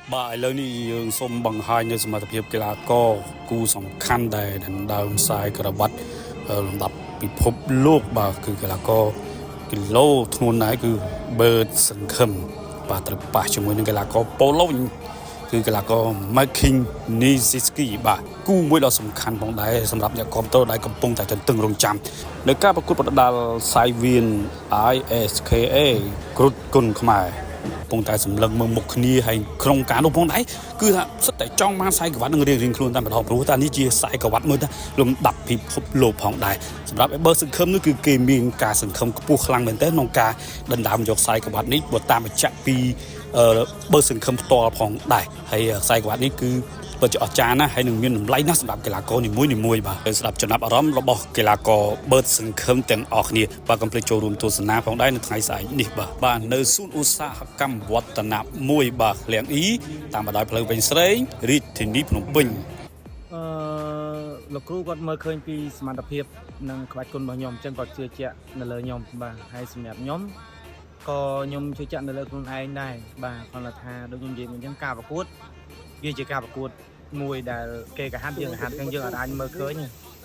បាទឥឡូវនេះយើងសូមបង្ហាញនៅសមត្ថភាពកីឡាករគូសំខាន់ដែលដណ្ដើមខ្សែក្រវ៉ាត់លំដាប់ពិភពលោកបាទគឺកីឡាករគីឡូធ្ងន់ដែរគឺបឺតសង្ឃឹមបាទត្រូវប៉ះជាមួយនឹងកីឡាករប៉ូឡូញគឺកីឡាករ Marcin Niziski បាទគូមួយដ៏សំខាន់ផងដែរសម្រាប់អ្នកគាំទ្រដែលកំពុងតែទន្ទឹងរង់ចាំនៅការប្រកួតប្រដាល់សាយវៀន ISKA គ្រុតគុណខ្មែរ កំពុងតែសម្លឹងមើលមុខគ្នាហើយក្នុងការនោះផងដែរគឺថាសិតតែចង់បានខ្សែក្រវ៉ាត់នឹងរៀងរៀងខ្លួនតែម្ដងព្រោះតែនេះជាខ្សែក្រវ៉ាត់មួយថាលំដាប់ពិភពលោកផងដែរសម្រាប់ឯបើសង្ឃឹមនោះគឺគេមានការសង្ឃឹមខ្ពស់ខ្លាំងមែនទែនក្នុងការដណ្ដើមយកខ្សែក្រវ៉ាត់នេះបើតាមបញ្ជាក់ពីអឺបើសង្ឃឹមផ្ទាល់ផងដែរហើយខ្សែក្រវ៉ាត់នេះគឺពិតជាអស្ចារ្យណាស់ហើយនឹងមានតម្លៃណាស់សម្រាប់កីឡាករនីមួយៗបាទហើយស្ដាប់ចំណាប់អារម្មណ៍របស់កីឡាករបឺតសង្ឃឹមទាំងអស់គ្នាបាទកុំភ្លេចចូលរួមទស្សនាផងដែរនៅថ្ងៃស្អែកនេះបាទបាទនៅសួនឧស្សាហកម្មវឌ្ឍនៈ1បាទឃ្លាំងអ៊ីតាមបណ្ដោយផ្លូវវែងស្រេងរាជធានីភ្នំពេញ អឺលោកគ្រូគាត់មើលឃើញពីសមត្ថភាពនិងក្បាច់គុណរបស់ខ្ញុំអញ្ចឹងគាត់ជឿជាក់នៅលើខ្ញុំបាទហើយសម្រាប់ខ្ញុំក៏ខ្ញុំជឿជាក់នៅលើខ្លួនឯងដែរបាទគ្រាន់តែថាដូចខ្ញុំនិយាយមិញអញ្ចឹងការប្រកួតវាជាការប្រកួតមួយដែលគេកហាត់យើងកហាត់អញ្ចឹងយើងអាចមើលឃើញ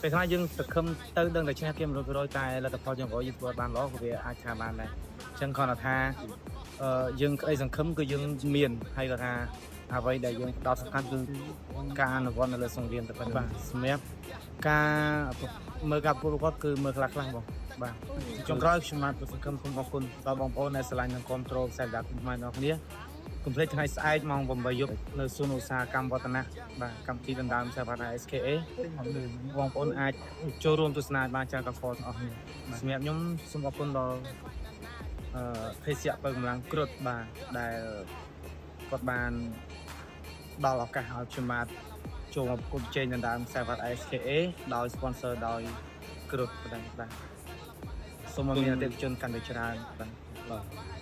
ពេលខ្លះយើងសង្ឃឹមទៅដឹងតែឈ្នះគេ100%តែលទ្ធផលយើងក្រោយយើងធ្វើបានល្អក៏វាអាចថាបានដែរអញ្ចឹងគ្រាន់តែថាអឺយើងក្តីសង្ឃឹមគឺយើងមានហើយគាត់ថាអ្វីដែលយើងផ្ដោតសំខាន់គឺ ការអនុវត្តនៅលើសង្វៀនតែប៉ុណ្ណឹងបាទសម្រាប់ការមើលការប្រកួតគាត់គឺមើលខ្លះខ្លះៗបងបាទចុងក្រោយខ្ញុំបាទសង្ឃឹមសូមអរគុណដល់បងប្អូនដែលស្រឡាញ់និងគាំទ្រខ្សែដាប់ខ្មែរទាំងអស់គ្នាកុំភ្លេចថ្ងៃស្អែកម៉ោង8យប់នៅសួនឧស្សាហកម្មវឌ្ឍនៈបាទកម្មវិធីដណ្ដើមខ្សែវឌ្ឍនៈ SKA បងប្អូនអាចចូលរួមទស្សនាបានច្រើនកខទាំងអស់គ្នាសម្រាប់ខ្ញុំសូមអរគុណដល់អឺភេសជ្ជៈបើកម្លាំងគ្រុតបាទដែលគាត់បាន ដល់ឱកាសឲ្យខ្ញុំបាទចូលមកប្រកួតប្រជែងដណ្ដើមខ្សែវ៉ាត់ ISKA ដោយ sponsor ដោយគ្រុតបាទបាទសូមឲ្យមានអតិថិជនកាន់តែច្រើនបាទ បាទ។